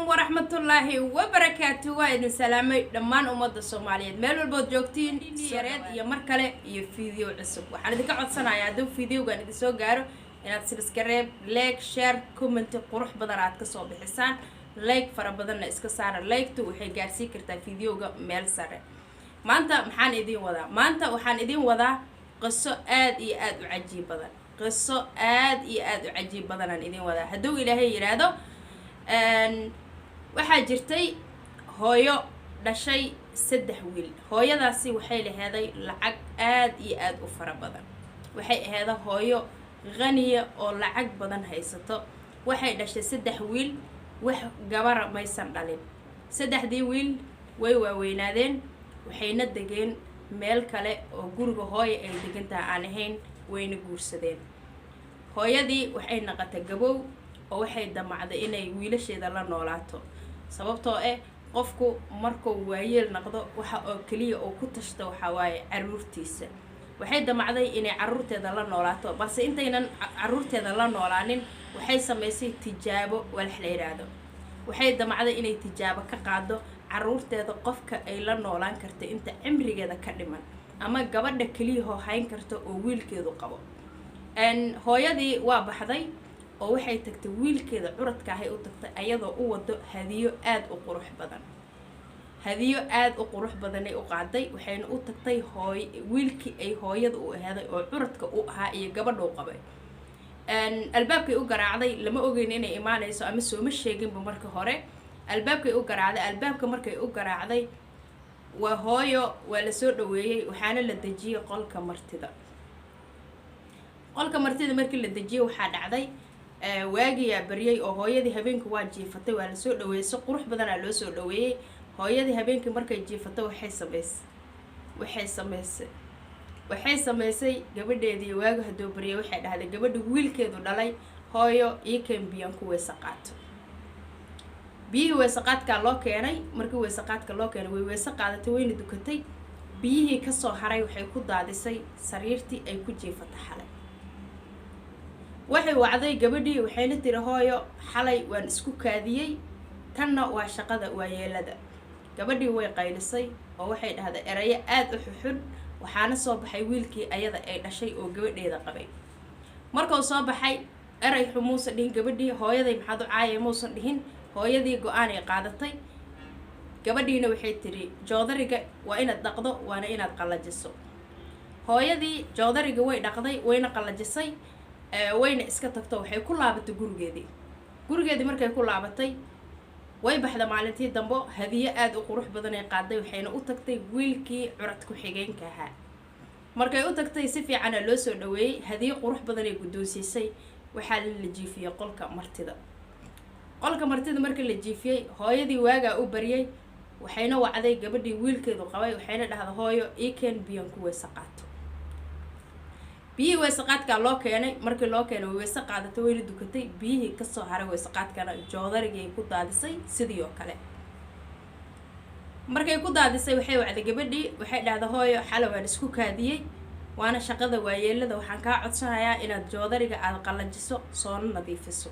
Waraxmatullaahi wabarakaatu. Waa idin salaamay dhammaan ummadda Soomaaliyeed meel walbood joogtiin, yareed iyo mar kale iyo video cusub. Waxaan idinka codsanayaa hadduu videogan idin soo gaaro inaad subscribe, like, share, comment qurux badan aad kasoo bixisaan, like fara badanna iska saara. Like-tu waxay gaarsiin kartaa videoga meel sare. Maanta maxaan idiin wadaa? Maanta waxaan idiin wadaa qiso aad iyo aada u cajiib badan. Qiso aad iyo aada u cajiib badanaan idiin wadaa hadduu Ilaahay yidhaahdo. Waxaa jirtay hooyo dhashay saddex wiil. Hooyadaasi waxay laheeday lacag aad iyo aada u fara badan. Waxay aheeda hooyo qaniya oo lacag badan haysato. Waxay dhashay saddex wiil, wax gabara maysan dhalin. Saddexdii wiil way waaweynaadeen, waxayna degeen meel kale oo guriga hooya ay degantaha aan ahayn, wayna guursadeen. Hooyadii waxay naqatay gabow oo waxay damacday inay wiilasheeda la noolaato, sababtoo eh qofku markuu waayeel noqdo waxa oo keliya uu ku tashto waxaa waaye caruurtiisa. Waxay damacday inay caruurteeda la noolaato, balse intaynan caruurteeda la noolaanin waxay samaysay tijaabo walax la yidhaahdo. Waxay damacday inay tijaabo ka qaado caruurteeda qofka ay la noolaan karta inta cimrigeeda ka dhiman, ama gabadha keliyahoo hayn karta oo wiilkeedu qabo. Hooyadii waa baxday oo waxay tagtay wiilkeeda curadka ahay u tagtay, ayadoo u wado hadiyo aada u qurux badan. Hadiyo aada u qurux badanay u qaaday, waxayna u tagtay hooy wiilkii ay hooyada u aheeday oo curadka u ahaa iyo gabadha u qabay. Albaabkay u garaacday. Lama ogeyn inay imaanayso ama sooma sheeginba marka hore. Albaabkay u garaacday. Albaabka markay u garaacday, waa hooyo, waa lasoo dhaweeyey, waxaana la dejiyey qolka martida. Qolka martida markii la dejiyey, waxaa dhacday waagiyaa baryay oo hooyadii habeenkii waa jiifatay. Waa lasoo dhaweeyey, si qurux badanaa loo soo dhaweeyey. Hooyadii habeenkii markay jiifatay, waxay samaysay gabadheedii. Waagu hadduu baryay, waxay dhahday gabadhi wiilkeedu dhalay: "Hooyo, ii keen biyaan ku weyse qaato." Biyihii weysaqaadkaa loo keenay. Markii weysaqaadka loo keenay, way weyse qaadatay, wayna dukatay. Biyihii kasoo haray waxay ku daadisay sariirtii ay ku jiifatay xalay. Waxay wacday gabadhii, waxayna tiri: "Hooyo, xalay waan isku kaadiyey." Tanna waa shaqada waayeelada. Gabadhii way qaylisay oo waxay dhahday erayo aada u xuxun. Waxaana soo baxay wiilkii ayada ay dhashay oo gabadheeda qabay. Markuu soo baxay, eray xun muusan dhihin gabadhii. "Hooyaday maxaad u caayay?" muusan dhihin. Hooyadii go-aanay qaadatay. Gabadhiina waxay tiri: "Joodariga waa inaad dhaqdo, waana inaad qallajiso." Hooyadii joodariga way dhaqday, wayna qallajisay, wayna iska tagto. Waxay ku laabatay gurigeedii. Gurigeedii markay ku laabatay, way baxda maalintii dambo. Hadiyo aada u qurux badanay qaaday, waxayna u tagtay wiilkii curad ku-xigeenka ahaa. Markay u tagtay, si fiicana loo soo dhaweeyey, hadiyo qurux badanay guddoonsiisay. Waxaa la jiifiyey qolka martida. Qolka martida markii la jiifiyey, hooyadii waagaa u baryay, waxayna wacday gabadhii wiilkeedu qabay, waxayna dhahda: "Hooyo, ii keen biyan ku weyse qaato." Biyihii weysaqaadkaa loo keenay. Markii loo keenay, way weyse qaadatay, wayna dukatay. Biyihii kasoo haray weysaqaadkana joodarigii ku daadisay sidii oo kale. Markay ku daadisay, waxay wacday gabadhii, waxay dhahda: "Hooyo, xalay waan isku kaadiyey, waana shaqada waayeelada. Waxaan kaa codsanayaa inaad joodariga aada qallajiso, soona nadiifiso."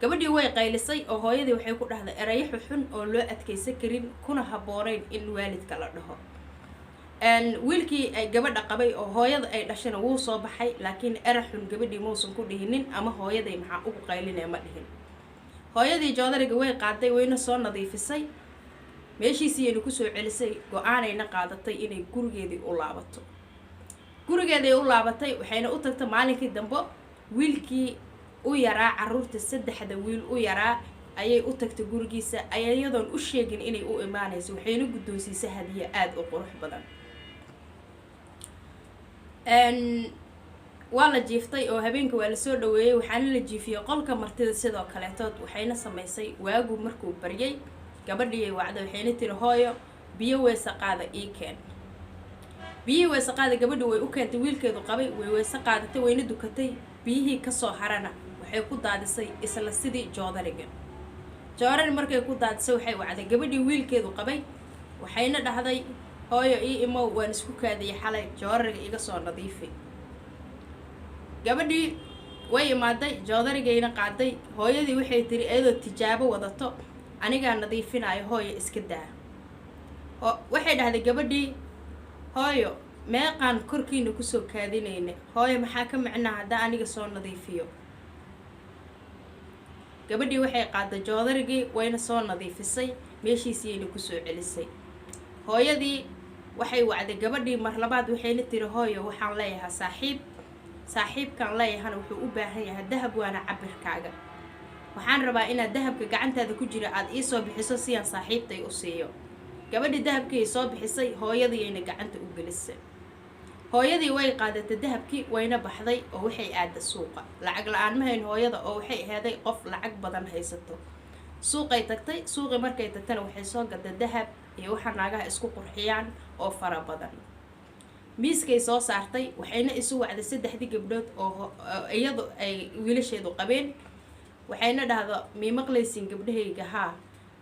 Gabadhii way qaylisay oo hooyadii waxay ku dhahday erayo xuxun oo loo adkaysan karin, kuna habboonayn in waalidka la dhaho. Wiilkii ay gabadha qabay oo hooyada ay dhashayna wuu soo baxay, laakiin eraxun gabadhii muusan ku dhihinin ama "Hooyaday maxaa ugu qaylinaya?" ma dhihin. Hooyadii joodariga way qaaday, wayna soo nadiifisay, meeshiisiiyayna kusoo celisay. Go-aanayna qaadatay inay gurigeedii u laabato. Gurigeeday u laabatay, waxayna u tagtay maalinkii dambe wiilkii u yaraa caruurta, saddexda wiil u yaraa ayay u tagtay gurigiisa, iyadoon u sheegin inay u imaanayso. Waxayna guddoonsiisay hadiyo aada u qurux badan. Waa la jiiftay oo habeenka waa lasoo dhaweeyey, waxaana la jiifiyey qolka martida sidoo kaleetood. Waxayna samaysay, waagu markuu baryay, gabadhiiyay wacday, waxayna tiri: "Hooyo, biyo weyse qaada ii keen." Biyihii weyse qaada gabadhi way u keentay wiilkeedu qabay. Way weyse qaadatay, wayna dukatay. Biyihii kasoo harana waxay ku daadisay isla sidii joodariga. Joodari markay ku daadisay, waxay wacday gabadhii wiilkeedu qabay, waxayna dhahday: "Hooyo, ii imow, waan isku kaadiyay xalay, joodariga iga soo nadiifi." Gabadhii way imaaday, joodarigayna qaaday. Hooyadii waxay tiri, iyadoo tijaabo wadato: Anigaa nadiifinayo, hooyo, iska daa. Waxay dhahday gabadhii, "Hooyo, meeqaan korkiina kusoo kaadinayna? Hooyo, maxaa ka micnaa haddaa aniga soo nadiifiyo?" Gabadhii waxay qaaday joodarigii, wayna soo nadiifisay, meeshiisiyayna kusoo celisay. Hooyadii waxay wacday gabadhii mar labaad, waxayna tiri, "Hooyo, waxaan leeyahay saaxiib. Saaxiibkaan leeyahana wuxuu u baahan yahay dahab, waana cabirkaaga. Waxaan rabaa inaad dahabka gacantaada ku jira aada iisoo bixiso si aan saaxiibtay u siiyo." Gabadhii dahabkii soo bixisay, hooyadiiyayna gacanta u gelisay. Hooyadii way qaadatay dahabkii, wayna baxday oo waxay aada suuqa. Lacag la-aan ma hayn hooyada, oo waxay aheeday qof lacag badan haysato. Suuqay tagtay. Suuqii markay tagtana waxay soo gaday dahab iyo waxaa naagaha isku qurxiyaan oo fara badan. Miiskay soo saartay, waxayna isu wacday saddexdii gabdhood oo iyadu ay wiilasheedu qabeen. Waxayna dhahda, "Mii maqlaysiin, gabdhahayga? Haa,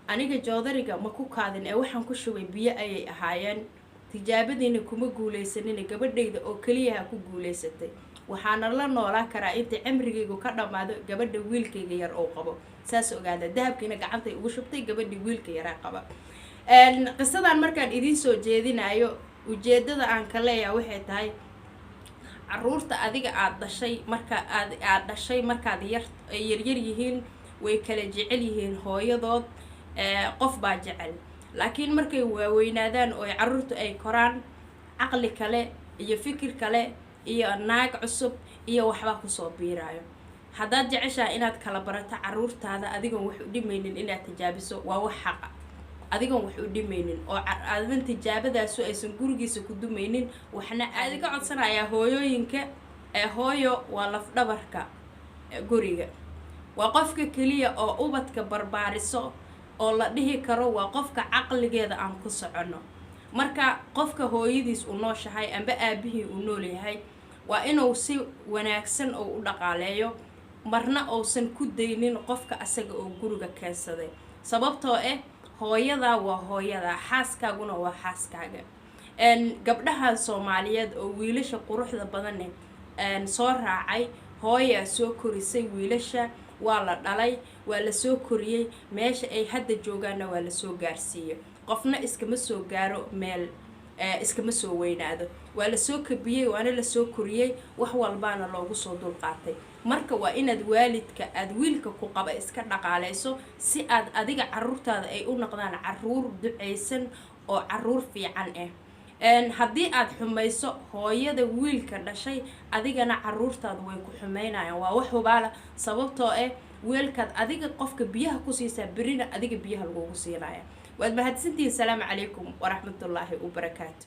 aniga joodariga ma ku kaadin ee waxaan ku shubay biyo ayay ahaayeen. Tijaabadiina kuma guuleysanina, gabadhayda oo keliyaha ku guuleysatay. Waxaana la noolaa karaa inta cimrigaygu ka dhammaado gabadha wiilkayga yar oo qabo. Saas ogaada." Dahabkiina gacantay ugu shubtay gabadhii wiilka yaraa qaba. Qisadan markaan idiin soo jeedinayo, ujeedada aan ka leeyahay waxay tahay, caruurta adiga aada dhashay, marka aad dhashay, markaad yar yaryar yihiin, way kala jecel yihiin hooyadood, qof baa jecel. Laakiin markay waaweynaadaan oo caruurtu ay koraan, caqli kale iyo fikir kale iyo naag cusub iyo waxbaa kusoo biiraayo. Haddaad jeceshaha inaad kala barato caruurtaada adigoon wax u dhimaynin, inaad tijaabiso waa wax xaqa, adigoon wax u dhimaynin oo aadan tijaabadaasu aysan gurigiisa ku dumaynin. Waxna aadiga codsanayaa hooyooyinka ee hooyo waa lafdhabarka guriga, waa qofka keliya oo ubadka barbaariso oo la dhihi karo waa qofka caqligeeda aan ku soconno. Marka qofka hooyadiis u nooshahay amba aabihii uu nool yahay, waa inuu si wanaagsan oo u dhaqaaleeyo, marna uusan ku daynin qofka asaga oo guriga keensaday, sababtoo ah hooyadaa waa hooyadaa, xaaskaaguna waa xaaskaaga. Gabdhaha Soomaaliyeed oo wiilasha quruxda badanne soo raacay, hooyaa soo korisay wiilasha. Waa la dhalay, waa la soo koriyey, meesha ay hadda joogaanna waa lasoo gaarsiiyey. Qofna iskama soo gaaro meel, iskama soo weynaado. Waa lasoo kabiyey, waana lasoo koriyey, wax walbaana loogu soo dulqaatay. Marka waa inaad waalidka aada wiilka ku qaba iska dhaqaaleyso, si aad adiga caruurtaada ay u noqdaan caruur duceysan oo caruur fiican ah. Haddii aada xumayso hooyada wiilka dhashay, adigana caruurtaadu way ku xumeynayaan, waa wax hubaala, sababtoo ah weelkaad adiga qofka biyaha ku siisaa, berina adiga biyaha lagugu siinaya. Waad mahadsantihiin. Salaamu calaykum waraxmatullaahi wabarakaatu.